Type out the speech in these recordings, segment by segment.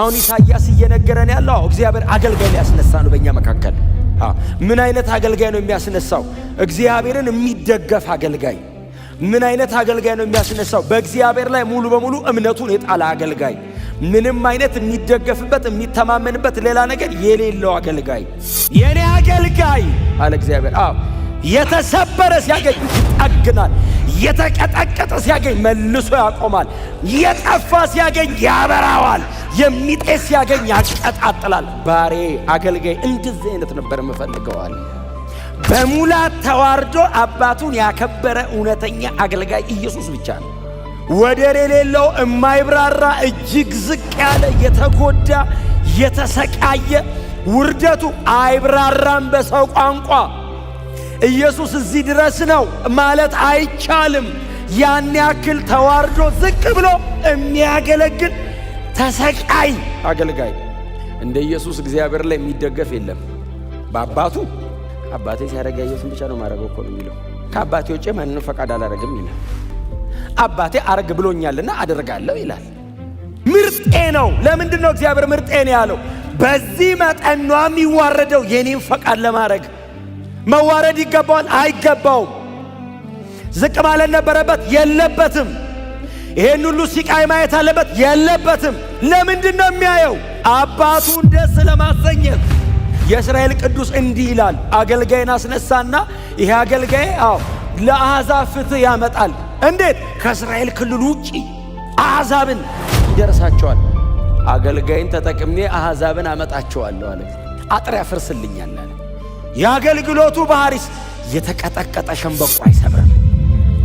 አሁን ኢሳይያስ እየነገረን ያለው እግዚአብሔር አገልጋይ ሊያስነሳ ነው በእኛ መካከል። ምን አይነት አገልጋይ ነው የሚያስነሳው? እግዚአብሔርን የሚደገፍ አገልጋይ። ምን አይነት አገልጋይ ነው የሚያስነሳው? በእግዚአብሔር ላይ ሙሉ በሙሉ እምነቱን የጣለ አገልጋይ። ምንም አይነት የሚደገፍበት የሚተማመንበት ሌላ ነገር የሌለው አገልጋይ። የኔ አገልጋይ አለ እግዚአብሔር። አዎ፣ የተሰበረ ሲያገኝ ይጠግናል። የተቀጠቀጠ ሲያገኝ መልሶ ያቆማል። የጠፋ ሲያገኝ ያበራዋል። የሚጤስ ሲያገኝ ያቀጣጥላል። ባሬ አገልጋይ እንደዚህ አይነት ነበር የምፈልገዋል። በሙላት ተዋርዶ አባቱን ያከበረ እውነተኛ አገልጋይ ኢየሱስ ብቻ ነው። ወደር የሌለው፣ የማይብራራ፣ እጅግ ዝቅ ያለ፣ የተጎዳ፣ የተሰቃየ፣ ውርደቱ አይብራራም በሰው ቋንቋ። ኢየሱስ እዚህ ድረስ ነው ማለት አይቻልም። ያን ያክል ተዋርዶ ዝቅ ብሎ የሚያገለግል ተሰቃይ አገልጋይ እንደ ኢየሱስ እግዚአብሔር ላይ የሚደገፍ የለም። በአባቱ አባቴ ሲያደርግ ያየሁትን ብቻ ነው ማድረገው እኮ ነው የሚለው። ከአባቴ ውጭ ማንንም ፈቃድ አላደርግም ይላል። አባቴ አርግ ብሎኛልና አደርጋለሁ ይላል። ምርጤ ነው። ለምንድን ነው እግዚአብሔር ምርጤ ነው ያለው? በዚህ መጠን ነው የሚዋረደው የኔን ፈቃድ ለማድረግ። መዋረድ ይገባዋል? አይገባውም። ዝቅ ማለት ነበረበት? የለበትም። ይሄን ሁሉ ሲቃይ ማየት አለበት? የለበትም። ለምንድን ነው የሚያየው? አባቱን ደስ ለማሰኘት። የእስራኤል ቅዱስ እንዲህ ይላል፣ አገልጋይን አስነሳና ይሄ አገልጋይ አዎ ለአሕዛብ ፍትሕ ያመጣል። እንዴት? ከእስራኤል ክልል ውጪ አሕዛብን ይደርሳቸዋል። አገልጋይን ተጠቅሜ አሕዛብን አመጣቸዋለሁ አለ። አጥር ያፈርስልኛል አለ። የአገልግሎቱ ባህሪስ የተቀጠቀጠ ሸንበቆ አይሰብርም፣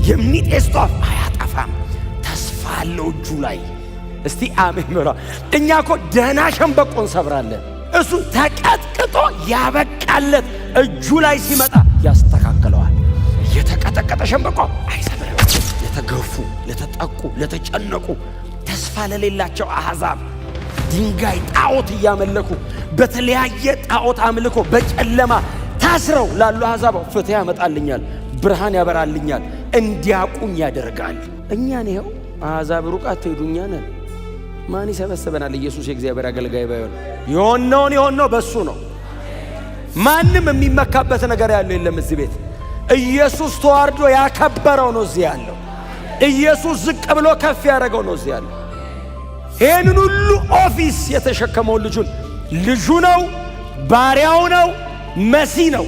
የሚጤስ ጧፍ አያጠፋም። ተስፋ አለው እጁ ላይ። እስቲ አሜን በሏ። እኛ እኮ ደህና ሸንበቆ እንሰብራለን። እሱ ተቀጥቅጦ ያበቃለት እጁ ላይ ሲመጣ ያስተካክለዋል። የተቀጠቀጠ ሸንበቆ አይሰብርም። ለተገፉ፣ ለተጠቁ፣ ለተጨነቁ፣ ተስፋ ለሌላቸው አሕዛብ፣ ድንጋይ ጣዖት እያመለኩ፣ በተለያየ ጣዖት አምልኮ በጨለማ ታስረው ላሉ አሕዛብ ፍትሕ ያመጣልኛል፣ ብርሃን ያበራልኛል፣ እንዲያቁኝ ያደርጋል። እኛን ይኸው አሕዛብ ሩቅ አትሄዱ፣ እኛ ነን። ማን ይሰበስበናል? ኢየሱስ የእግዚአብሔር አገልጋይ ባይሆን የሆነውን የሆነው በሱ ነው። ማንም የሚመካበት ነገር ያለው የለም እዚህ ቤት። ኢየሱስ ተዋርዶ ያከበረው ነው እዚህ ያለው። ኢየሱስ ዝቅ ብሎ ከፍ ያደረገው ነው እዚህ ያለው። ይህንን ሁሉ office የተሸከመውን ልጁን፣ ልጁ ነው፣ ባሪያው ነው፣ መሲህ ነው።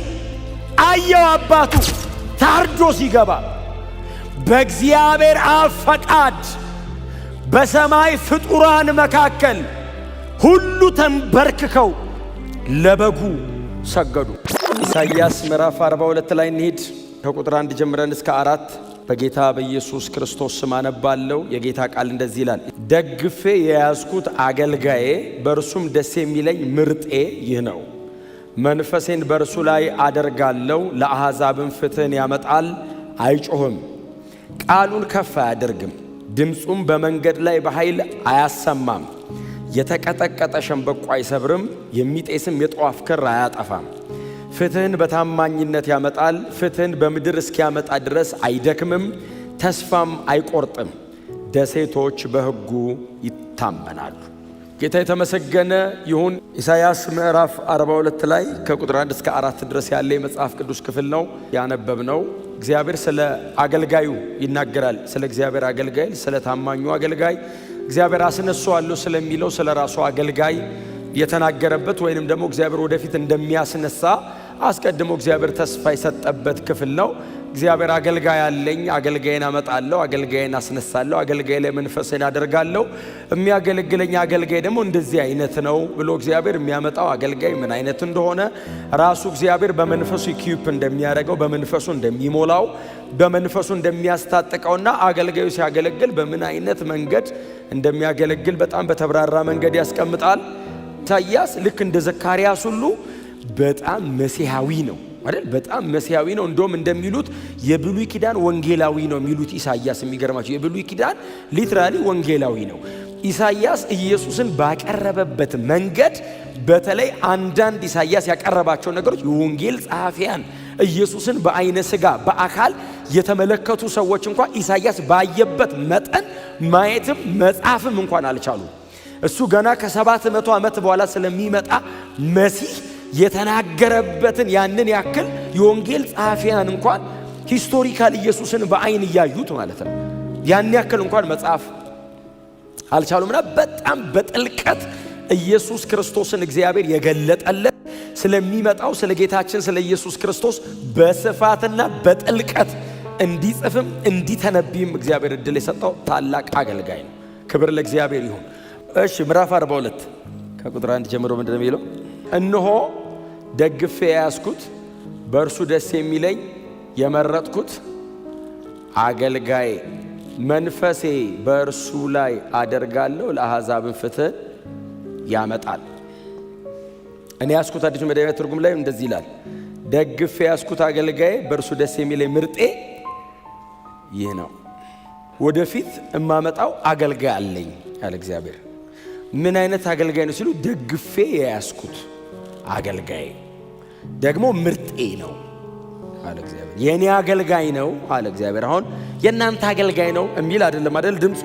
አየው አባቱ ታርዶ ሲገባ በእግዚአብሔር አብ ፈቃድ በሰማይ ፍጡራን መካከል ሁሉ ተንበርክከው ለበጉ ሰገዱ። ኢሳይያስ ምዕራፍ 42 ላይ እንሂድ። ከቁጥር 1 ጀምረን እስከ 4 በጌታ በኢየሱስ ክርስቶስ ስም አነባለሁ። የጌታ ቃል እንደዚህ ይላል። ደግፌ የያዝኩት አገልጋዬ፣ በእርሱም ደስ የሚለኝ ምርጤ ይህ ነው። መንፈሴን በእርሱ ላይ አደርጋለሁ፣ ለአሕዛብም ፍትሕን ያመጣል። አይጮህም፣ ቃሉን ከፍ አያደርግም፣ ድምፁም በመንገድ ላይ በኃይል አያሰማም። የተቀጠቀጠ ሸንበቆ አይሰብርም፣ የሚጤስም የጧፍ ክር አያጠፋም። ፍትሕን በታማኝነት ያመጣል። ፍትሕን በምድር እስኪያመጣ ድረስ አይደክምም፣ ተስፋም አይቆርጥም። ደሴቶች በሕጉ ይታመናሉ። ጌታ የተመሰገነ ይሁን። ኢሳይያስ ምዕራፍ 42 ላይ ከቁጥር 1 እስከ 4 ድረስ ያለ የመጽሐፍ ቅዱስ ክፍል ነው ያነበብነው። እግዚአብሔር ስለ አገልጋዩ ይናገራል። ስለ እግዚአብሔር አገልጋይ፣ ስለ ታማኙ አገልጋይ፣ እግዚአብሔር አስነሳዋለሁ ስለሚለው ስለ ራሱ አገልጋይ የተናገረበት ወይንም ደግሞ እግዚአብሔር ወደፊት እንደሚያስነሳ አስቀድሞ እግዚአብሔር ተስፋ የሰጠበት ክፍል ነው። እግዚአብሔር አገልጋይ አለኝ፣ አገልጋይን አመጣለሁ፣ አገልጋይን አስነሳለሁ፣ አገልጋይ ላይ መንፈሴን አደርጋለሁ፣ የሚያገለግለኝ አገልጋይ ደግሞ እንደዚህ አይነት ነው ብሎ እግዚአብሔር የሚያመጣው አገልጋይ ምን አይነት እንደሆነ ራሱ እግዚአብሔር በመንፈሱ equip እንደሚያደርገው፣ በመንፈሱ እንደሚሞላው፣ በመንፈሱ እንደሚያስታጥቀውና አገልጋዩ ሲያገለግል በምን አይነት መንገድ እንደሚያገለግል በጣም በተብራራ መንገድ ያስቀምጣል። ኢሳይያስ ልክ እንደ ዘካርያስ ሁሉ በጣም መሲሐዊ ነው አይደል? በጣም መሲሐዊ ነው። እንደውም እንደሚሉት የብሉይ ኪዳን ወንጌላዊ ነው የሚሉት ኢሳይያስ። የሚገርማቸው የብሉይ ኪዳን literally ወንጌላዊ ነው። ኢሳይያስ ኢየሱስን ባቀረበበት መንገድ፣ በተለይ አንዳንድ ኢሳይያስ ያቀረባቸው ነገሮች የወንጌል ጸሐፊያን፣ ኢየሱስን በአይነ ስጋ በአካል የተመለከቱ ሰዎች እንኳን ኢሳይያስ ባየበት መጠን ማየትም መጻፍም እንኳን አልቻሉም። እሱ ገና ከ700 ዓመት በኋላ ስለሚመጣ መሲህ የተናገረበትን ያንን ያክል የወንጌል ጸሐፊያን እንኳን historical ኢየሱስን በአይን እያዩት ማለት ነው፣ ያን ያክል እንኳን መጽሐፍ አልቻሉምና በጣም በጥልቀት ኢየሱስ ክርስቶስን እግዚአብሔር የገለጠለት ስለሚመጣው ስለ ጌታችን ስለ ኢየሱስ ክርስቶስ በስፋትና በጥልቀት እንዲጽፍም እንዲተነብይም እግዚአብሔር እድል የሰጠው ታላቅ አገልጋይ ነው። ክብር ለእግዚአብሔር ይሁን። እሺ፣ ምዕራፍ 42 ከቁጥር 1 ጀምሮ ምንድን ነው የሚለው? እነሆ ደግፌ የያዝኩት፣ በእርሱ ደስ የሚለኝ፣ የመረጥኩት አገልጋዬ፣ መንፈሴ በእርሱ ላይ አደርጋለሁ፣ ለአሕዛብን ፍትህ ያመጣል። እኔ ያዝኩት አዲሱ መደበኛ ትርጉም ላይ እንደዚህ ይላል። ደግፌ የያዝኩት አገልጋዬ፣ በእርሱ ደስ የሚለኝ ምርጤ ይህ ነው። ወደፊት እማመጣው አገልጋይ አለኝ አለ እግዚአብሔር። ምን አይነት አገልጋይ ነው ሲሉ ደግፌ የያዝኩት አገልጋይ ደግሞ ምርጤ ነው አለ እግዚአብሔር። የእኔ አገልጋይ ነው አለ እግዚአብሔር። አሁን የእናንተ አገልጋይ ነው የሚል አይደለም አይደል ድምፁ።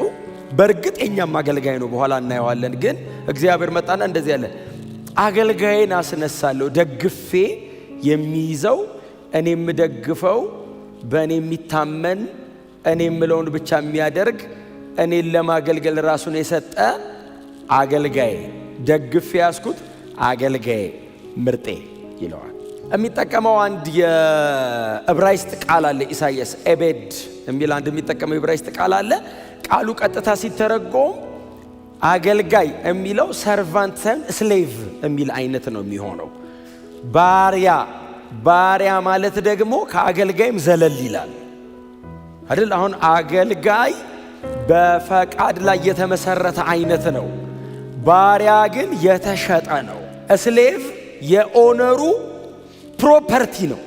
በእርግጥ የኛም አገልጋይ ነው፣ በኋላ እናየዋለን። ግን እግዚአብሔር መጣና እንደዚህ ያለ አገልጋይን አስነሳለሁ፣ ደግፌ የሚይዘው፣ እኔ የምደግፈው፣ በእኔ የሚታመን፣ እኔ የምለውን ብቻ የሚያደርግ፣ እኔን ለማገልገል ራሱን የሰጠ አገልጋዬ፣ ደግፌ ያዝኩት አገልጋዬ ምርጤ ይለዋል። የሚጠቀመው አንድ የዕብራይስጥ ቃል አለ ኢሳይያስ፣ ኤቤድ የሚል አንድ የሚጠቀመው የዕብራይስጥ ቃል አለ። ቃሉ ቀጥታ ሲተረጎም አገልጋይ የሚለው servant ሳይሆን slave የሚል አይነት ነው የሚሆነው። ባሪያ፣ ባሪያ ማለት ደግሞ ከአገልጋይም ዘለል ይላል አይደል? አሁን አገልጋይ በፈቃድ ላይ የተመሰረተ አይነት ነው። ባሪያ ግን የተሸጠ ነው። Slave የ owner ኡ property ነው።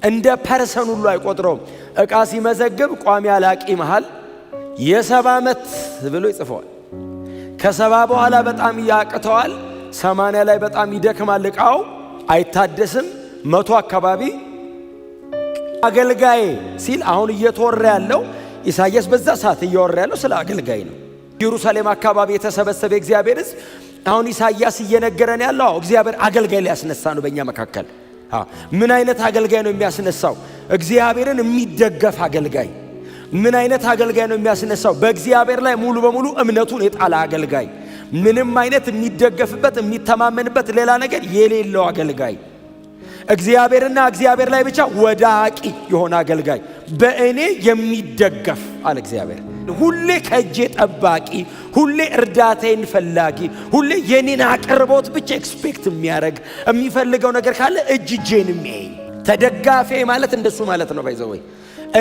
እንደ person ሁሉ አይቆጥረውም። ዕቃ ሲመዘግብ ቋሚ አላቂ መሃል የ70 ዓመት ብሎ ይጽፈዋል። ከ70 በኋላ በጣም ያቅተዋል። 80 ላይ በጣም ይደክማል። ዕቃው አይታደስም። 100 አካባቢ አገልጋዬ ሲል አሁን እየተወራ ያለው፣ ኢሳይያስ በዛ ሰዓት እያወራ ያለው ስለ አገልጋይ ነው። ኢየሩሳሌም አካባቢ የተሰበሰበ የእግዚአብሔር ሕዝብ፣ አሁን ኢሳይያስ እየነገረን ያለው እግዚአብሔር አገልጋይ ሊያስነሳ ነው በእኛ መካከል። ምን አይነት አገልጋይ ነው የሚያስነሳው? እግዚአብሔርን የሚደገፍ አገልጋይ። ምን አይነት አገልጋይ ነው የሚያስነሳው? በእግዚአብሔር ላይ ሙሉ በሙሉ እምነቱን የጣለ አገልጋይ። ምንም አይነት የሚደገፍበት፣ የሚተማመንበት ሌላ ነገር የሌለው አገልጋይ። እግዚአብሔርና እግዚአብሔር ላይ ብቻ ወዳቂ የሆነ አገልጋይ። በእኔ የሚደገፍ አለ እግዚአብሔር። ሁሌ ከእጄ ጠባቂ፣ ሁሌ እርዳታዬን ፈላጊ፣ ሁሌ የኔን አቅርቦት ብቻ expect የሚያደርግ፣ የሚፈልገው ነገር ካለ እጅ እጄን የሚያይ። ተደጋፊ ማለት እንደሱ ማለት ነው። By the way፣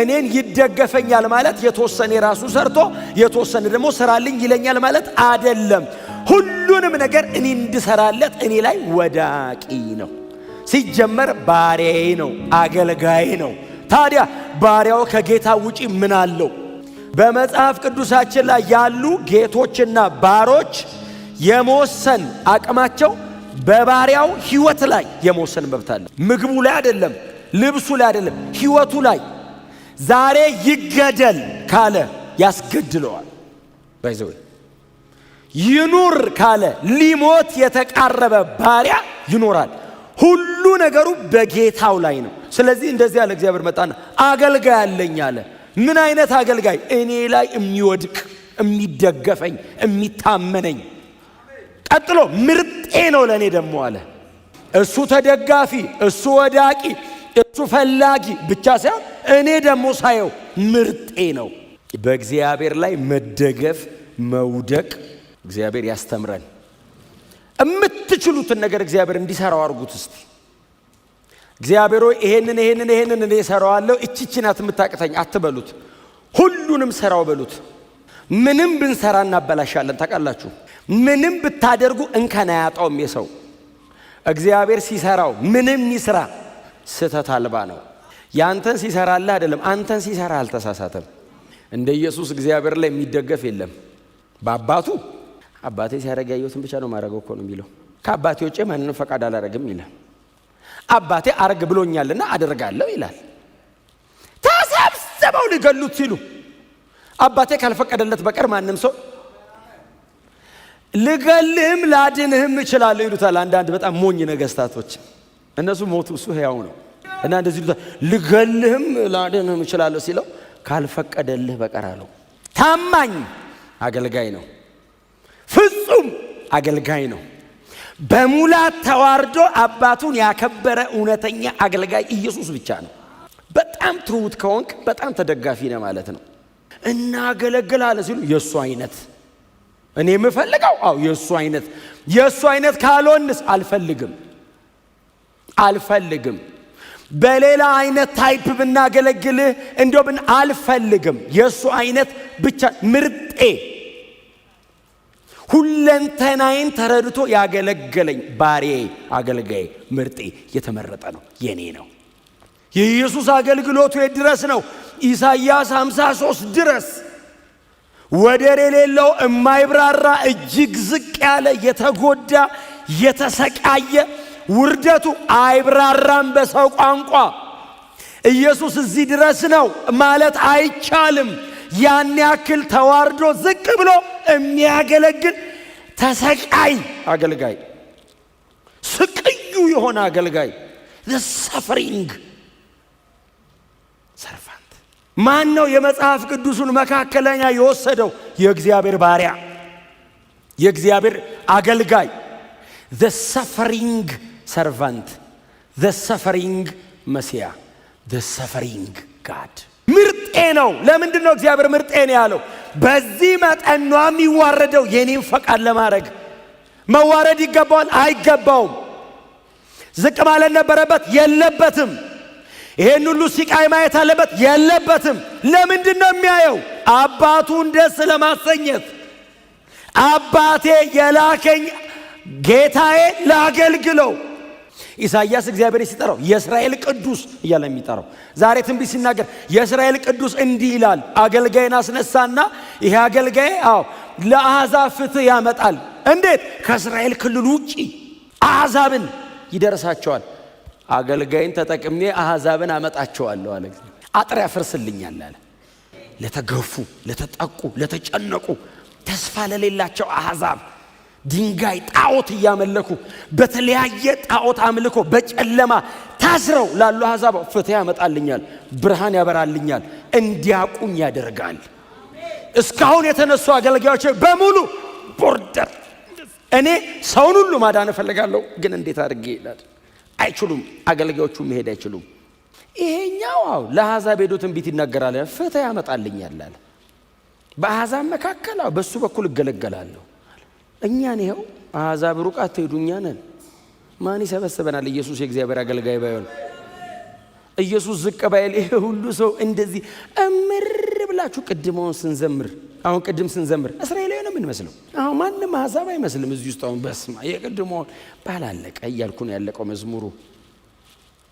እኔን ይደገፈኛል ማለት የተወሰነ የራሱ ሰርቶ የተወሰነ ደግሞ ስራልኝ ይለኛል ማለት አደለም። ሁሉንም ነገር እኔ እንድሰራለት እኔ ላይ ወዳቂ ነው። ሲጀመር ባሪያዬ ነው፣ አገልጋዬ ነው። ታዲያ ባሪያው ከጌታ ውጪ ምን አለው? በመጽሐፍ ቅዱሳችን ላይ ያሉ ጌቶችና ባሮች የመወሰን አቅማቸው በባሪያው ሕይወት ላይ የመወሰን መብት አለ። ምግቡ ላይ አይደለም፣ ልብሱ ላይ አይደለም፣ ሕይወቱ ላይ። ዛሬ ይገደል ካለ ያስገድለዋል። By the way፣ ይኑር ካለ ሊሞት የተቃረበ ባሪያ ይኖራል። ሁሉ ነገሩ በጌታው ላይ ነው። ስለዚህ እንደዚህ ያለ እግዚአብሔር መጣና አገልጋይ አለኝ አለ። ምን አይነት አገልጋይ? እኔ ላይ የሚወድቅ፣ የሚደገፈኝ፣ የሚታመነኝ። ቀጥሎ ምርጤ ነው ለእኔ ደግሞ አለ። እሱ ተደጋፊ፣ እሱ ወዳቂ፣ እሱ ፈላጊ ብቻ ሳይሆን እኔ ደግሞ ሳየው ምርጤ ነው። በእግዚአብሔር ላይ መደገፍ፣ መውደቅ እግዚአብሔር ያስተምረን። የምትችሉትን ነገር እግዚአብሔር እንዲሰራው አድርጉት እስቲ። እግዚአብሔር ሆይ፣ ይሄንን ይሄንን ይሄንን እኔ እሰራዋለሁ፣ እቺ ናት የምታቅተኝ አትበሉት። ሁሉንም ሰራው በሉት። ምንም ብንሰራ እናበላሻለን። ታውቃላችሁ፣ ምንም ብታደርጉ እንከን አያጣውም የሰው። እግዚአብሔር ሲሰራው ምንም ይስራ ስህተት አልባ ነው። ያንተን ሲሰራልህ አይደለም፣ አንተን ሲሰራ አልተሳሳተም። እንደ ኢየሱስ እግዚአብሔር ላይ የሚደገፍ የለም። በአባቱ አባቴ ሲያደርግ ያየሁትን ብቻ ነው ማድረገው እኮ ነው የሚለው። ከአባቴ ውጭ ማንንም ፈቃድ አላረግም ይላል። አባቴ አርግ ብሎኛልና አደርጋለሁ ይላል። ተሰብስበው ሊገሉት ሲሉ አባቴ ካልፈቀደለት በቀር ማንም ሰው ልገልህም ላድንህም እችላለሁ ይሉታል አንዳንድ በጣም ሞኝ ነገስታቶች። እነሱ ሞቱ፣ እሱ ሕያው ነው። እና እንደዚህ ይሉታል፣ ልገልህም ላድንህም እችላለሁ ሲለው ካልፈቀደልህ በቀር አለው። ታማኝ አገልጋይ ነው። ፍጹም አገልጋይ ነው። በሙላት ተዋርዶ አባቱን ያከበረ እውነተኛ አገልጋይ ኢየሱስ ብቻ ነው። በጣም ትሁት ከሆንክ በጣም ተደጋፊ ነህ ማለት ነው። እናገለግላለን ሲሉ የእሱ አይነት እኔ የምፈልገው አዎ የእሱ አይነት፣ የእሱ አይነት ካልሆንስ አልፈልግም፣ አልፈልግም። በሌላ አይነት type ብናገለግልህ እንደው ብን አልፈልግም። የእሱ አይነት ብቻ ምርጤ፣ ሁለንተናዬን ተረድቶ ያገለገለኝ ባሪያዬ፣ አገልጋዬ፣ ምርጤ የተመረጠ ነው፣ የኔ ነው። የኢየሱስ አገልግሎቱ የት ድረስ ነው? ኢሳይያስ 53 ድረስ ወደር የሌለው የማይብራራ እጅግ ዝቅ ያለ የተጎዳ የተሰቃየ ውርደቱ አይብራራም በሰው ቋንቋ። ኢየሱስ እዚህ ድረስ ነው ማለት አይቻልም። ያን ያክል ተዋርዶ ዝቅ ብሎ የሚያገለግል ተሰቃይ አገልጋይ፣ ስቅዩ የሆነ አገልጋይ፣ the suffering servant። ማን ነው የመጽሐፍ ቅዱሱን መካከለኛ የወሰደው? የእግዚአብሔር ባሪያ፣ የእግዚአብሔር አገልጋይ፣ the suffering servant፣ the suffering Messiah፣ the suffering God። ምርጤ ነው። ለምንድን ነው እግዚአብሔር ምርጤ ነው ያለው? በዚህ መጠን ነው የሚዋረደው የኔን ፈቃድ ለማድረግ። መዋረድ ይገባዋል? አይገባውም። ዝቅ ማለት ነበረበት? የለበትም። ይሄን ሁሉ ሲቃይ ማየት አለበት? የለበትም። ለምንድን ነው የሚያየው? አባቱን ደስ ለማሰኘት። አባቴ የላከኝ ጌታዬ ላገልግለው። ኢሳይያስ እግዚአብሔር ሲጠራው የእስራኤል ቅዱስ እያለ የሚጠራው፣ ዛሬ ትንቢት ሲናገር የእስራኤል ቅዱስ እንዲህ ይላል፣ አገልጋይን አስነሳና ይሄ አገልጋይ አዎ ለአሕዛብ ፍትህ ያመጣል። እንዴት? ከእስራኤል ክልል ውጪ አሕዛብን ይደርሳቸዋል። አገልጋይን ተጠቅሜ አሕዛብን አመጣቸዋለሁ አለ። አጥር ያፈርስልኛል አለ። ለተገፉ፣ ለተጠቁ፣ ለተጨነቁ፣ ተስፋ ለሌላቸው አሕዛብ፣ ድንጋይ ጣዖት እያመለኩ በተለያየ ጣዖት አምልኮ በጨለማ ታስረው ላሉ አሕዛብ ፍትህ ያመጣልኛል፣ ብርሃን ያበራልኛል፣ እንዲያቁኝ ያደርጋል። እስካሁን የተነሱ አገልጋዮች በሙሉ border እኔ ሰውን ሁሉ ማዳን እፈልጋለሁ፣ ግን እንዴት አድርጌ ይላል። አይችሉም፣ አገልጋዮቹ መሄድ አይችሉም። ይሄኛው አዎ ለአሕዛብ ሄዶ ትንቢት ይናገራል፣ ፍትህ ያመጣልኛል አለ። በአሕዛብ መካከል አዎ በእሱ በኩል እገለገላለሁ። እኛን ይኸው አሕዛብ ሩቅ አትሄዱ፣ እኛ ነን። ማን ይሰበስበናል? ኢየሱስ የእግዚአብሔር አገልጋይ ባይሆን፣ ኢየሱስ ዝቅ ባይል ይሄ ሁሉ ሰው እንደዚህ እምር ብላችሁ ቅድመውን ስንዘምር፣ አሁን ቅድም ስንዘምር እስራኤላዊ ነው የምንመስለው። አሁን ማንም አሕዛብ አይመስልም እዚህ ውስጥ። አሁን በስማ የቅድሞውን ባላለቀ እያልኩ ነው ያለቀው መዝሙሩ።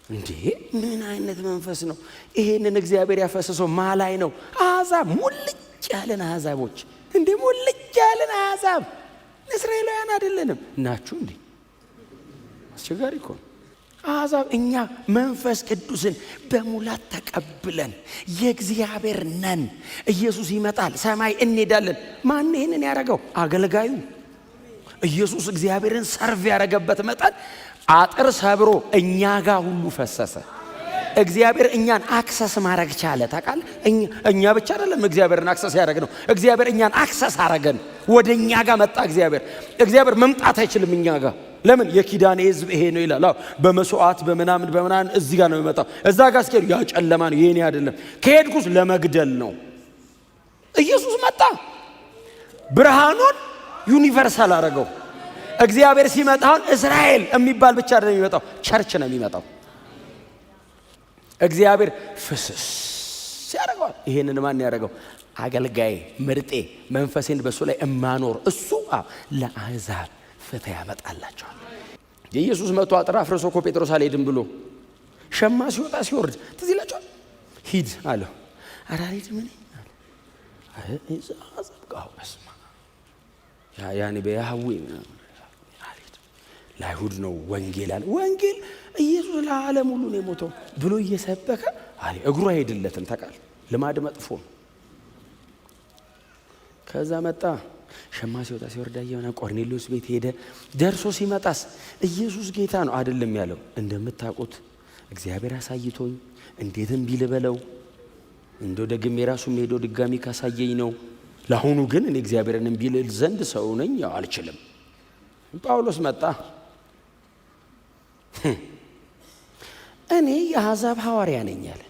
እንዴ ምን አይነት መንፈስ ነው? ይሄንን እግዚአብሔር ያፈሰሰው ማላይ ነው። አሕዛብ ሙልጭ ያለን አሕዛቦች፣ እንዴ ሙልጭ ያለን አሕዛብ እስራኤላውያን አይደለንም ናችሁ እንዴ? አስቸጋሪ እኮ ነው። አሕዛብ እኛ መንፈስ ቅዱስን በሙላት ተቀብለን የእግዚአብሔር ነን። ኢየሱስ ይመጣል፣ ሰማይ እንሄዳለን። ማን ይህንን ያደረገው? አገልጋዩ ኢየሱስ እግዚአብሔርን serve ያደረገበት መጠን አጥር ሰብሮ እኛ ጋር ሁሉ ፈሰሰ። እግዚአብሔር እኛን access ማድረግ ቻለ። ታውቃለህ? እኛ ብቻ አይደለም እግዚአብሔርን access ያደረግነው፣ እግዚአብሔር እኛን access አረገን። ወደ እኛ ጋር መጣ እግዚአብሔር። እግዚአብሔር መምጣት አይችልም እኛ ጋር። ለምን? የኪዳኔ ሕዝብ ይሄ ነው ይላል። አዎ በመስዋዕት በምናምን በምናምን እዚህ ጋር ነው የሚመጣው። እዛ ጋር እስኪሄዱ ያ ጨለማ ነው የኔ አይደለም። ከሄድኩስ ለመግደል ነው። ኢየሱስ መጣ፣ ብርሃኑን universal አረገው። እግዚአብሔር ሲመጣ አሁን እስራኤል የሚባል ብቻ አይደለም የሚመጣው፣ church ነው የሚመጣው። እግዚአብሔር ፍስስ ያደርገዋል። ይሄንን ማን ያደረገው? አገልጋይ ምርጤ፣ መንፈሴን በእሱ ላይ እማኖር እሱ ለአሕዛብ ፍትህ ያመጣላቸዋል። የኢየሱስ መቶ አጥር አፍርሶ እኮ ጴጥሮስ አልሄድም ብሎ ሸማ ሲወጣ ሲወርድ ትዝ ይላቸዋል። ሂድ አለው። ኧረ አልሄድም እኔ አለ። በስመ አብ ያኔ በያህዌ አልሄድም። ለአይሁድ ነው ወንጌል አለ። ወንጌል ኢየሱስ ለዓለም ሁሉ ነው የሞተው ብሎ እየሰበከ አለ። እግሩ አይሄድለትም። ታውቃለህ፣ ልማድ መጥፎ ነው። ከዛ መጣ ሸማ ሲወጣ ሲወርዳ የሆነ ቆርኔሌዎስ ቤት ሄደ። ደርሶ ሲመጣስ ኢየሱስ ጌታ ነው አይደለም ያለው። እንደምታውቁት እግዚአብሔር አሳይቶኝ እንዴት እምቢ ልበለው? እንደው ደግሜ ራሱ ሄዶ ድጋሚ ካሳየኝ ነው። ለአሁኑ ግን እኔ እግዚአብሔርን እምቢ ልል ዘንድ ሰው ነኝ፣ ያው አልችልም። ጳውሎስ መጣ። እኔ የአሕዛብ ሐዋርያ ነኝ አለ።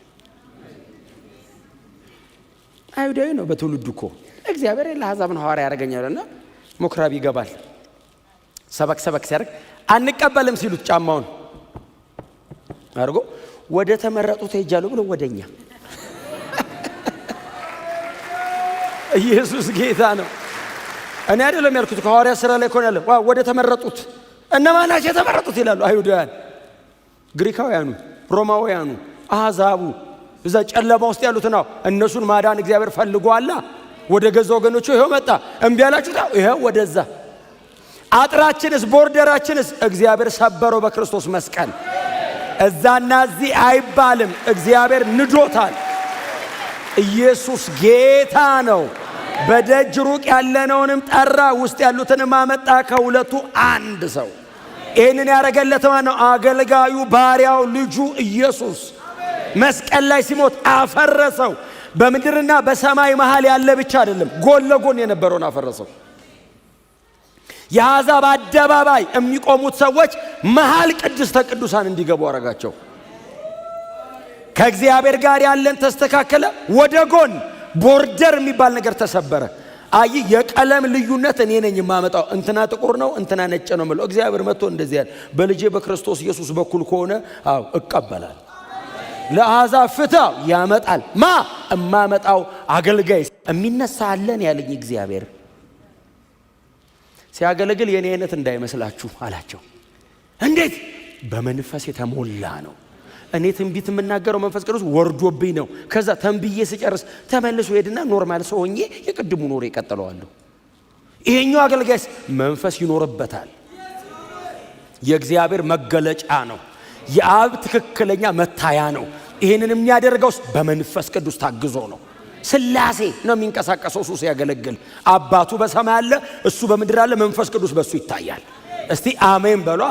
አይሁዳዊ ነው በትውልዱ እኮ። እግዚአብሔር ለአሕዛብ ነው ሐዋርያ ያደርገኛልና ምኩራብ ይገባል። ሰበክ ሰበክ ሲያደርግ አንቀበልም ሲሉት ጫማውን አድርጎ ወደ ተመረጡት ሄጃለሁ ብሎ ወደኛ። ኢየሱስ ጌታ ነው። እኔ አይደለም ያልኩት፣ ከሐዋርያ ሥራ ላይ እኮ ነው ያለው። ወደ ተመረጡት። እነማን ናቸው የተመረጡት ይላሉ? አይሁዳውያን፣ ግሪካውያኑ፣ ሮማውያኑ፣ አሕዛቡ፣ እዛ ጨለማ ውስጥ ያሉት ነው። እነሱን ማዳን እግዚአብሔር ፈልጓላ። ወደ ገዛ ወገኖቹ ይሄው መጣ። እምቢ አላችሁት፣ ይሄው ወደዛ። አጥራችንስ border ኣችንስ እግዚአብሔር ሰበረው በክርስቶስ መስቀል። እዛና እዚህ አይባልም፣ እግዚአብሔር ንዶታል። ኢየሱስ ጌታ ነው። በደጅ ሩቅ ያለነውንም ጠራ፣ ውስጥ ያሉትንም አመጣ። ከሁለቱ አንድ ሰው። ይህንን ያደረገለት ማን ነው? አገልጋዩ፣ ባሪያው፣ ልጁ ኢየሱስ። መስቀል ላይ ሲሞት አፈረሰው። በምድርና በሰማይ መሃል ያለ ብቻ አይደለም፣ ጎን ለጎን የነበረውን አፈረሰው። የአሕዛብ አደባባይ የሚቆሙት ሰዎች መሃል ቅድስተ ቅዱሳን እንዲገቡ አረጋቸው። ከእግዚአብሔር ጋር ያለን ተስተካከለ። ወደ ጎን border የሚባል ነገር ተሰበረ። አይ የቀለም ልዩነት እኔ ነኝ የማመጣው፣ እንትና ጥቁር ነው እንትና ነጭ ነው የምለው። እግዚአብሔር መጥቶ እንደዚህ ያለ በልጄ በክርስቶስ ኢየሱስ በኩል ከሆነ አዎ እቀበላለሁ። ለአሕዛብ ፍትህ ያመጣል። ማ እማመጣው አገልጋይ የሚነሳ አለን ያለኝ እግዚአብሔር ሲያገለግል የኔ አይነት እንዳይመስላችሁ አላቸው። እንዴት? በመንፈስ የተሞላ ነው። እኔ ትንቢት የምናገረው መንፈስ ቅዱስ ወርዶብኝ ነው። ከዛ ተንብዬ ስጨርስ ተመልሶ ሄድና normal ሰው ሆኜ የቅድሙ ኖሬ እቀጥለዋለሁ። ይሄኛው አገልጋይስ መንፈስ ይኖርበታል። የእግዚአብሔር መገለጫ ነው። የአብ ትክክለኛ መታያ ነው። ይሄንን የሚያደርገው በመንፈስ ቅዱስ ታግዞ ነው። ስላሴ ነው የሚንቀሳቀሰው እሱ ሲያገለግል። አባቱ በሰማይ አለ፣ እሱ በምድር አለ፣ መንፈስ ቅዱስ በሱ ይታያል። እስቲ አሜን በሏ።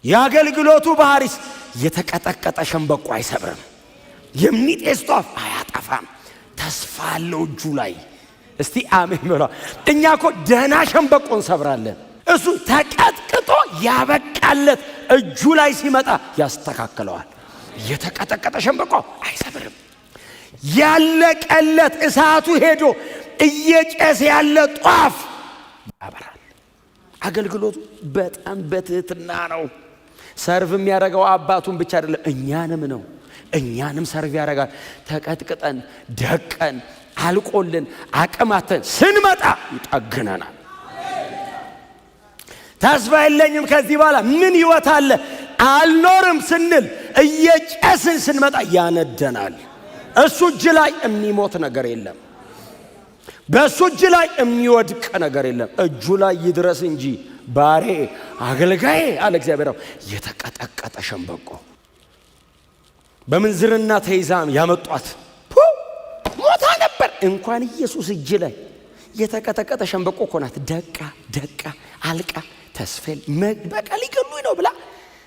የአገልግሎቱ ባህሪስ የተቀጠቀጠ ሸንበቆ አይሰብርም፣ የሚጤስ ጧፍ አያጠፋም። ተስፋ አለው እጁ ላይ። እስቲ አሜን በሏ። እኛ እኮ ደህና ሸንበቆ እንሰብራለን። እሱ ተቀጥቅጦ ያበቃለት እጁ ላይ ሲመጣ ያስተካክለዋል። የተቀጠቀጠ ሸንበቆ አይሰብርም። ያለቀለት እሳቱ ሄዶ እየጨሰ ያለ ጧፍ ያበራል። አገልግሎቱ በጣም በትህትና ነው። serve የሚያደርገው አባቱን ብቻ አይደለም፣ እኛንም ነው። እኛንም serve ያደርጋል። ተቀጥቅጠን ደቀን አልቆልን አቅማተን ስንመጣ ይጠግነናል። ተስፋ የለኝም ከዚህ በኋላ ምን ህይወት አለ አልኖርም ስንል እየጨስን ስንመጣ ያነደናል። እሱ እጅ ላይ የሚሞት ነገር የለም። በእሱ እጅ ላይ የሚወድቅ ነገር የለም። እጁ ላይ ይድረስ እንጂ ባሬ አገልጋዬ አለ እግዚአብሔር። የተቀጠቀጠ ሸንበቆ በምንዝርና ተይዛም ያመጧት ሞታ ነበር። እንኳን ኢየሱስ እጅ ላይ የተቀጠቀጠ ሸንበቆ እኮ ናት። ደቃ ደቃ አልቃ ተስፌል በቃ ሊገሉኝ ነው ብላ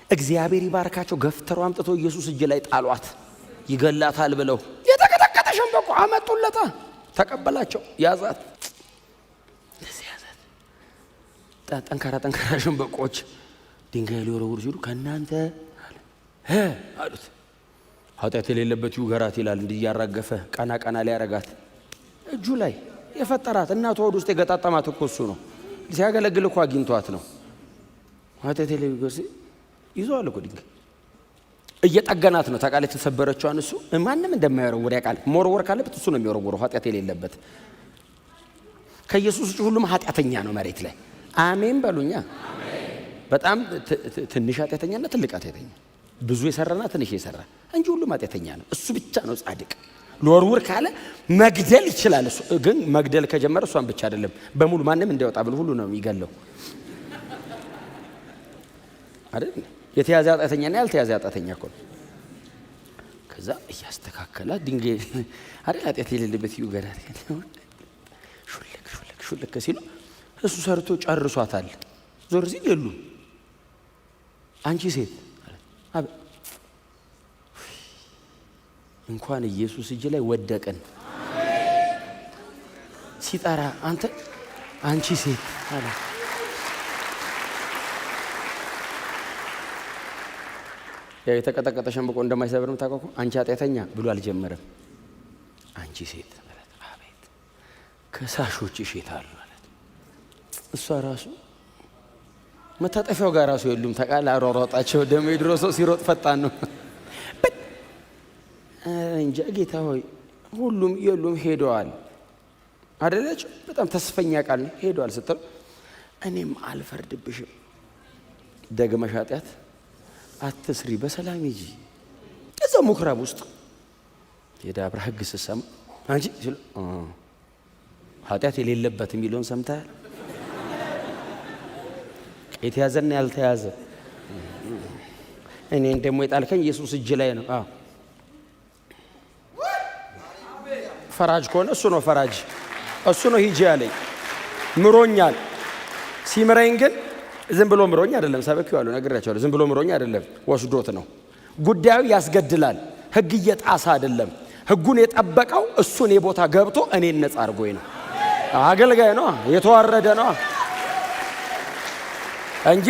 እግዚአብሔር ይባርካቸው ገፍተሮ አምጥቶ ኢየሱስ እጅ ላይ ጣሏት። ይገላታል ብለው የተቀጠቀጠ ሸንበቆ አመጡለታ። ተቀበላቸው፣ ያዛት፣ እንደዚህ ያዛት። ጠንካራ ጠንካራ ሸንበቆች ድንጋይ ሊወረውሩ ሲሉ ከእናንተ አሉት። ኃጢአት የሌለበት ይውገራት ይላል። እንዲህ እያራገፈ ቀና ቀና ሊያረጋት እጁ ላይ የፈጠራት እናቱ ሆድ ውስጥ የገጣጠማት እኮ እሱ ነው። ሲያገለግል እኮ አግኝቷት ነው። ኃጢአት የሌለበት ይዘዋል እኮ ድንጋይ እየጠገናት ነው። ታውቃለች፣ የተሰበረችዋን እሱ ማንም እንደማይወረውር ያውቃል። መወርወር ካለበት እሱ ነው የሚወረውረው፣ ኃጢአት የሌለበት። ከኢየሱስ ውጭ ሁሉም ኃጢአተኛ ነው መሬት ላይ። አሜን በሉኛ። በጣም ትንሽ ኃጢአተኛና ትልቅ ኃጢአተኛ፣ ብዙ የሰራና ትንሽ የሰራ እንጂ ሁሉም ኃጢአተኛ ነው። እሱ ብቻ ነው ጻድቅ። ልወርውር ካለ መግደል ይችላል። እሱ ግን መግደል ከጀመረ እሷን ብቻ አይደለም በሙሉ ማንም እንዳይወጣ ብሎ ሁሉ ነው የሚገለው አይደል? የተያዘ ኃጢአተኛና ያልተያዘ ኃጢአተኛ እኮ ነው። ከዛ እያስተካከለ ድንጋይ አይደል ኃጢአት የሌለበት ይውገዳል። ሹልክ ሹልክ ሹልክ ሲሉ እሱ ሰርቶ ጨርሷታል። ዞር ሲል የሉም። አንቺ ሴት፣ እንኳን ኢየሱስ እጅ ላይ ወደቅን። ሲጠራ አንተ አንቺ ሴት አለ። ያው የተቀጠቀጠ ሸንበቆ እንደማይሰብር የምታውቀው እኮ፣ አንቺ ኃጢአተኛ ብሎ አልጀመረም። አንቺ ሴት አላት። አቤት። ከሳሾችሽ የት አሉ አላት። እሷ ራሱ መታጠፊያው ጋር ራሱ የሉም። ታውቃለህ፣ አሯሯጣቸው። ደግሞ የድሮ ሰው ሲሮጥ ፈጣን ነው። እንጃ ጌታ ሆይ፣ ሁሉም የሉም፣ ሄደዋል። አደለች? በጣም ተስፈኛ ቃል ነው። ሄደዋል ስትለው እኔም አልፈርድብሽም፣ ደግመሽ ኃጢአት አትስሪ፣ በሰላም ሂጂ። እዛው ምኩራብ ውስጥ ሄዳ አብራ ህግ ስትሰማ አንቺ ሲሉ ኃጢአት የሌለበት የሚለውን ሰምተሃል? የተያዘና ያልተያዘ፣ እኔን ደግሞ የጣልከኝ ኢየሱስ እጅ ላይ ነው። አዎ፣ ፈራጅ ከሆነ እሱ ነው ፈራጅ፣ እሱ ነው ሂጂ ያለኝ። ምሮኛል። ሲምረኝ ግን ዝም ብሎ ምሮኝ አይደለም። ሰበኪዋለሁ፣ ነግሬያቸዋለሁ። ዝም ብሎ ምሮኝ አይደለም፣ ወስዶት ነው። ጉዳዩ ያስገድላል። ህግ እየጣሰ አይደለም። ህጉን የጠበቀው እሱ እኔ ቦታ ገብቶ እኔን ነጻ አድርጎኝ ነው። አገልጋይ ነው፣ የተዋረደ ነው እንጂ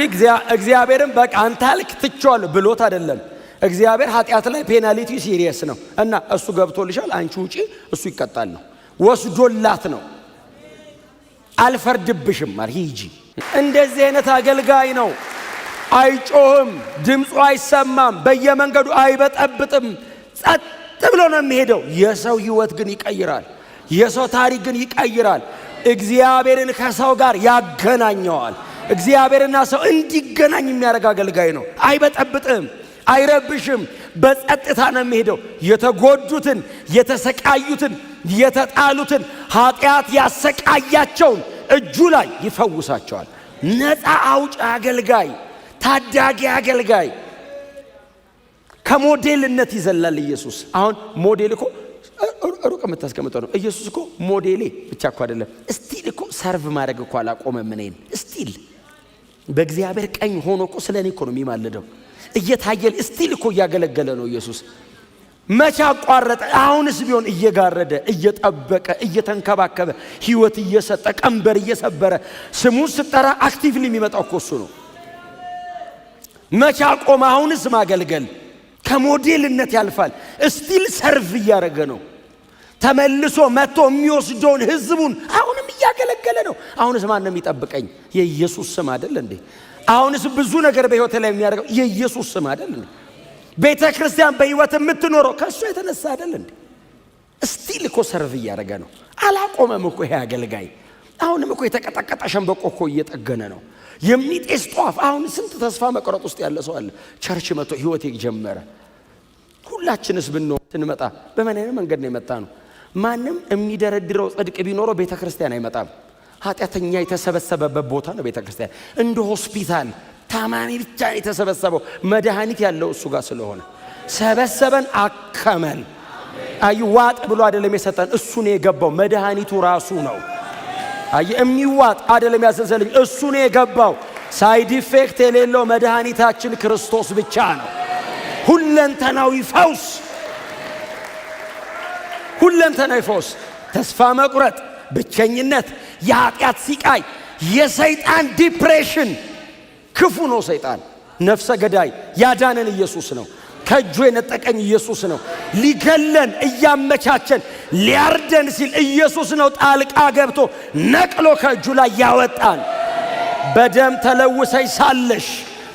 እግዚአብሔርን በቃ አንተ አልክ ትቼዋለሁ ብሎት አይደለም። እግዚአብሔር ኃጢአት ላይ penalty serious ነው እና እሱ ገብቶልሻል፣ አንቺ ውጪ፣ እሱ ይቀጣል ነው። ወስዶላት ነው። አልፈርድብሽም ማለት ሂጂ። እንደዚህ አይነት አገልጋይ ነው። አይጮህም፣ ድምፁ አይሰማም፣ በየመንገዱ አይበጠብጥም። ጸጥ ብሎ ነው የሚሄደው። የሰው ህይወት ግን ይቀይራል። የሰው ታሪክ ግን ይቀይራል። እግዚአብሔርን ከሰው ጋር ያገናኘዋል። እግዚአብሔርና ሰው እንዲገናኝ የሚያደርግ አገልጋይ ነው። አይበጠብጥም፣ አይረብሽም። በጸጥታ ነው የሚሄደው። የተጎዱትን፣ የተሰቃዩትን፣ የተጣሉትን፣ ኃጢአት ያሰቃያቸውን እጁ ላይ ይፈውሳቸዋል። ነፃ አውጭ አገልጋይ፣ ታዳጊ አገልጋይ፣ ከሞዴልነት ይዘላል ኢየሱስ። አሁን ሞዴል እኮ ሩቅ የምታስቀምጠው ነው። ኢየሱስ እኮ ሞዴሌ ብቻ እኮ አይደለም። Still እኮ serve ማድረግ እኮ አላቆመም። እኔን still በእግዚአብሔር ቀኝ ሆኖ እኮ ስለ እኔ እኮ ነው የሚማልደው። እየታየል still እኮ እያገለገለ ነው ኢየሱስ። መቼ አቋረጠ? አሁንስ ቢሆን እየጋረደ፣ እየጠበቀ፣ እየተንከባከበ፣ ህይወት እየሰጠ፣ ቀንበር እየሰበረ፣ ስሙን ስጠራ actively የሚመጣው እኮ እሱ ነው። መቼ አቆመ? አሁንስ ማገልገል ከሞዴልነት ያልፋል። Still serve እያደረገ ነው። ተመልሶ መጥቶ የሚወስደውን ህዝቡን አሁንም እያገለገለ ነው። አሁንስ ማን ነው የሚጠብቀኝ? የኢየሱስ ስም አይደል እንዴ? አሁንስ ብዙ ነገር በህይወት ላይ የሚያደርገው የኢየሱስ ስም አይደል እንዴ? ቤተ ክርስቲያን በህይወት የምትኖረው ከእሱ የተነሳ አይደል እንዴ? Still እኮ serve እያደረገ ነው። አላቆመም እኮ ይሄ አገልጋይ። አሁንም እኮ የተቀጠቀጠ ሸንበቆ እኮ እየጠገነ ነው። የሚጤስ ጧፍ። አሁን ስንት ተስፋ መቁረጥ ውስጥ ያለ ሰው አለ። Church መጥቶ ህይወት የጀመረ። ሁላችንስ ብንሆን ስንመጣ በምን አይነት መንገድ ነው የመጣነው? ማንም የሚደረድረው ጽድቅ ቢኖረው ቤተ ክርስቲያን አይመጣም። ኃጢአተኛ የተሰበሰበበት ቦታ ነው ቤተ ክርስቲያን። እንደ ሆስፒታል ታማሚ ብቻ የተሰበሰበው፣ መድኃኒት ያለው እሱ ጋር ስለሆነ ሰበሰበን፣ አከመን። አይ ዋጥ ብሎ አይደለም የሰጠን፣ እሱ ነው የገባው። መድኃኒቱ ራሱ ነው። አይ የሚዋጥ አይደለም ያዘዘልኝ፣ እሱ ነው የገባው። Side effect የሌለው መድኃኒታችን ክርስቶስ ብቻ ነው። ሁለንተናዊ ፈውስ፣ ሁለንተናዊ ፈውስ። ተስፋ መቁረጥ፣ ብቸኝነት፣ የኃጢአት ሲቃይ፣ የሰይጣን depression፣ ክፉ ነው ሰይጣን፣ ነፍሰ ገዳይ። ያዳነን ኢየሱስ ነው። ከእጁ የነጠቀኝ ኢየሱስ ነው። ሊገለን እያመቻቸን ሊያርደን ሲል ኢየሱስ ነው ጣልቃ ገብቶ ነቅሎ ከእጁ ላይ ያወጣን። በደም ተለውሰሽ ሳለሽ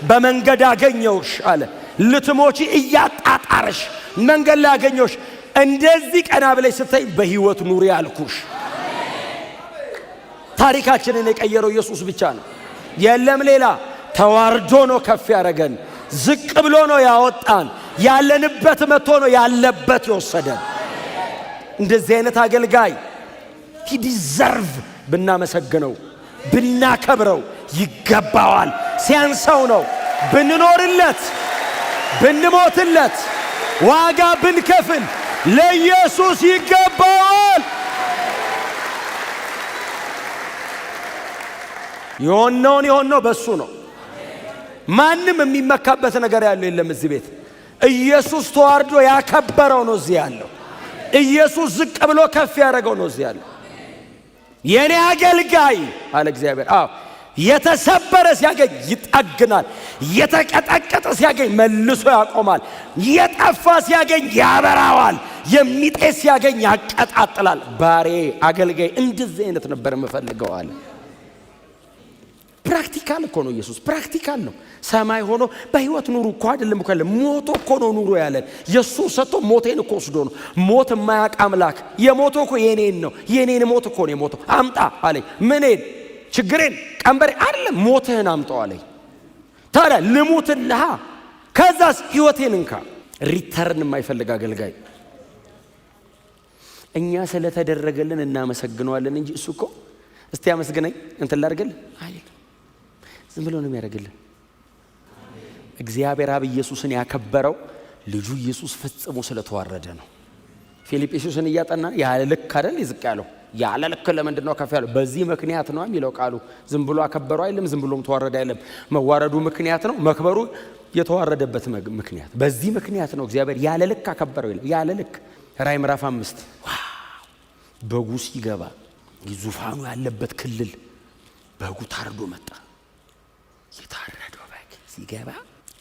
በመንገድ አገኘውሽ አለ። ልትሞቺ እያጣጣርሽ መንገድ ላይ አገኘውሽ። እንደዚህ ቀና ብለሽ ስታይ በሕይወት ኑሪ አልኩሽ። ታሪካችንን የቀየረው ኢየሱስ ብቻ ነው። የለም ሌላ። ተዋርዶ ነው ከፍ ያደረገን። ዝቅ ብሎ ነው ያወጣን። ያለንበት መጥቶ ነው ያለበት የወሰደን። እንደዚህ አይነት አገልጋይ he deserve ብናመሰግነው፣ ብናከብረው ይገባዋል። ሲያንሰው ነው። ብንኖርለት፣ ብንሞትለት፣ ዋጋ ብንከፍል ለኢየሱስ ይገባዋል። የሆነውን የሆነው በሱ ነው። ማንም የሚመካበት ነገር ያለው የለም እዚህ ቤት። ኢየሱስ ተዋርዶ ያከበረው ነው እዚህ ያለው። ኢየሱስ ዝቅ ብሎ ከፍ ያደረገው ነው እዚህ ያለው። የኔ አገልጋይ አለ እግዚአብሔር። አዎ የተሰበረ ሲያገኝ ይጠግናል። የተቀጠቀጠ ሲያገኝ መልሶ ያቆማል። የጠፋ ሲያገኝ ያበራዋል። የሚጤስ ሲያገኝ ያቀጣጥላል። ባሬ አገልጋይ እንደዚህ አይነት ነበር የምፈልገው አለ። Practical እኮ ነው ኢየሱስ፣ practical ነው። ሰማይ ሆኖ በህይወት ኑሩ እኮ አይደለም እኮ ያለን፣ ሞቶ እኮ ነው ኑሮ ያለን። የእሱን ሰጥቶ ሞቴን እኮ ወስዶ ነው። ሞት የማያውቅ አምላክ የሞተው እኮ የኔን ነው። የኔን ሞት እኮ ነው የሞተው። አምጣ አለኝ። ምኔን? ችግሬን፣ ቀንበሬ አይደለም፣ ሞትህን አምጣው አለኝ። ታዲያ ልሙትልሃ፣ ከዛስ ህይወቴን እንካ። Return የማይፈልግ አገልጋይ። እኛ ስለተደረገልን እናመሰግነዋለን እንጂ እሱ እኮ እስቲ አመስግነኝ እንትን ላድርግልህ አይልም። ዝም ብሎ ነው የሚያደርግልን። እግዚአብሔር አብ ኢየሱስን ያከበረው ልጁ ኢየሱስ ፈጽሞ ስለተዋረደ ነው። ፊልጵስዩስን እያጠና ያለ ልክ አይደል ዝቅ ያለው? ያለ ልክ ለምንድን ነው ከፍ ያለው? በዚህ ምክንያት ነው የሚለው ቃሉ። ዝም ብሎ አከበረው አይልም፣ ዝም ብሎም ተዋረደ አይልም። መዋረዱ ምክንያት ነው፣ መክበሩ የተዋረደበት ምክንያት። በዚህ ምክንያት ነው እግዚአብሔር ያለ ልክ አከበረው ይላል። ያለ ልክ። ራእይ ምዕራፍ 5 wow! በጉ ሲገባ ዙፋኑ ያለበት ክልል በጉ ታርዶ መጣ። የታረደው በግ ሲገባ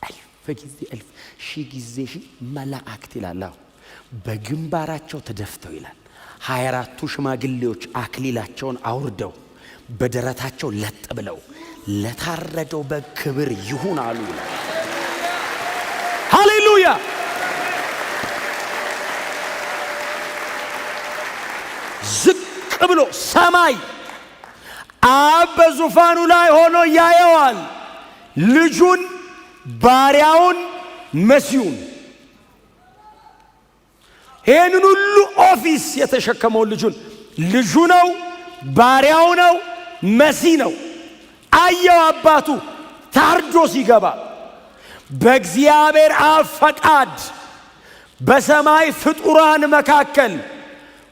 እልፍ ጊዜ እልፍ ሺህ ጊዜ ሺህ መላእክት ይላል። አዎ በግንባራቸው ተደፍተው ይላል። 24ቱ ሽማግሌዎች አክሊላቸውን አውርደው በደረታቸው ለጥ ብለው ለታረደው በግ ክብር ይሁን አሉ ይላል። ሃሌሉያ! ዝቅ ብሎ ሰማይ አብ በዙፋኑ ላይ ሆኖ ያየዋል። ልጁን፣ ባሪያውን፣ መሲሁን፣ ይህንን ሁሉ office የተሸከመውን ልጁን፣ ልጁ ነው፣ ባሪያው ነው፣ መሲህ ነው። አየው አባቱ ታርዶ ሲገባ በእግዚአብሔር አብ ፈቃድ በሰማይ ፍጡራን መካከል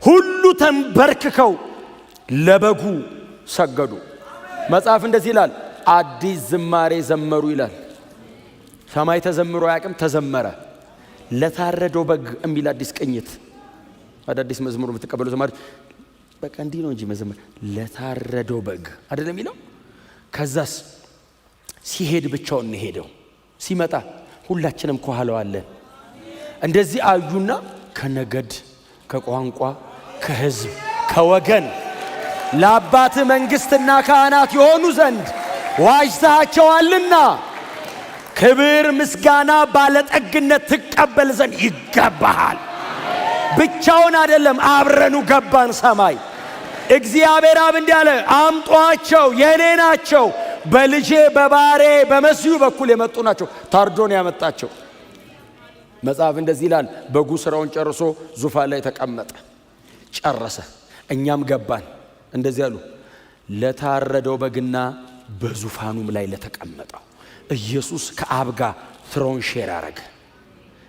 ሁሉ ተንበርክከው ለበጉ ሰገዱ። መጽሐፍ እንደዚህ ይላል፣ አዲስ ዝማሬ ዘመሩ ይላል። ሰማይ ተዘምሮ አያውቅም፣ ተዘመረ። ለታረደው በግ የሚል አዲስ ቅኝት፣ አዳዲስ መዝሙር የምትቀበሉ ዘማሪዎች በቃ እንዲህ ነው እንጂ መዘመር፣ ለታረደው በግ አይደለም የሚለው። ከዛስ ሲሄድ ብቻውን ነው ሄደው፣ ሲመጣ ሁላችንም ከኋላው አለን። እንደዚህ አዩና ከነገድ ከቋንቋ ከሕዝብ ከወገን ለአባት መንግስትና ካህናት የሆኑ ዘንድ ዋጅተሃቸዋልና ክብር ምስጋና ባለጠግነት ትቀበል ዘንድ ይገባሃል። ብቻውን አይደለም፣ አብረኑ ገባን ሰማይ። እግዚአብሔር አብ እንዲህ አለ፣ አምጧቸው፣ የኔ ናቸው፣ በልጄ በባሬ በመሲሁ በኩል የመጡ ናቸው። ታርዶን ያመጣቸው። መጽሐፍ እንደዚህ ይላል፣ በጉ ስራውን ጨርሶ ዙፋን ላይ ተቀመጠ፣ ጨረሰ። እኛም ገባን። እንደዚህ አሉ፣ ለታረደው በግና በዙፋኑም ላይ ለተቀመጠው። ኢየሱስ ከአብ ጋር throne share አረገ።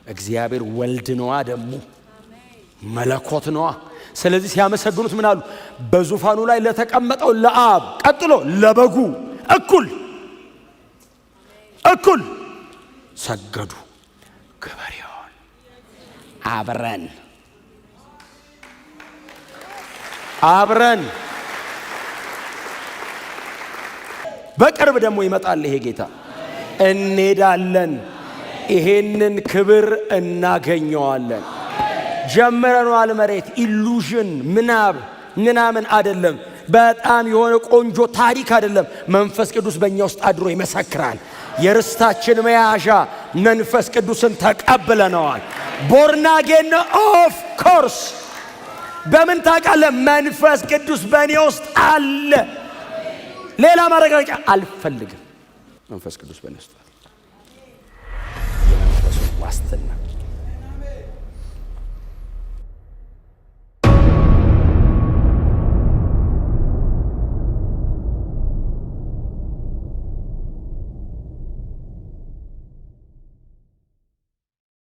እግዚአብሔር ወልድ ነዋ፣ ደግሞ መለኮት ነዋ። ስለዚህ ሲያመሰግኑት ምን አሉ? በዙፋኑ ላይ ለተቀመጠው ለአብ፣ ቀጥሎ ለበጉ እኩል እኩል ሰገዱ። ክብር ይሁን። አብረን አብረን በቅርብ ደግሞ ይመጣል ይሄ ጌታ። እንሄዳለን፣ ይሄንን ክብር እናገኘዋለን። ጀምረነዋል። መሬት illusion ምናብ ምናምን አይደለም። በጣም የሆነ ቆንጆ ታሪክ አይደለም። መንፈስ ቅዱስ በእኛ ውስጥ አድሮ ይመሰክራል። የርስታችን መያዣ መንፈስ ቅዱስን ተቀብለነዋል። Born again of course። በምን ታውቃለህ? መንፈስ ቅዱስ በእኔ ውስጥ አለ። ሌላ ማረጋገጫ አልፈልግም። መንፈስ ቅዱስ በእኔ ውስጥ አለ። የመንፈሱ ዋስትና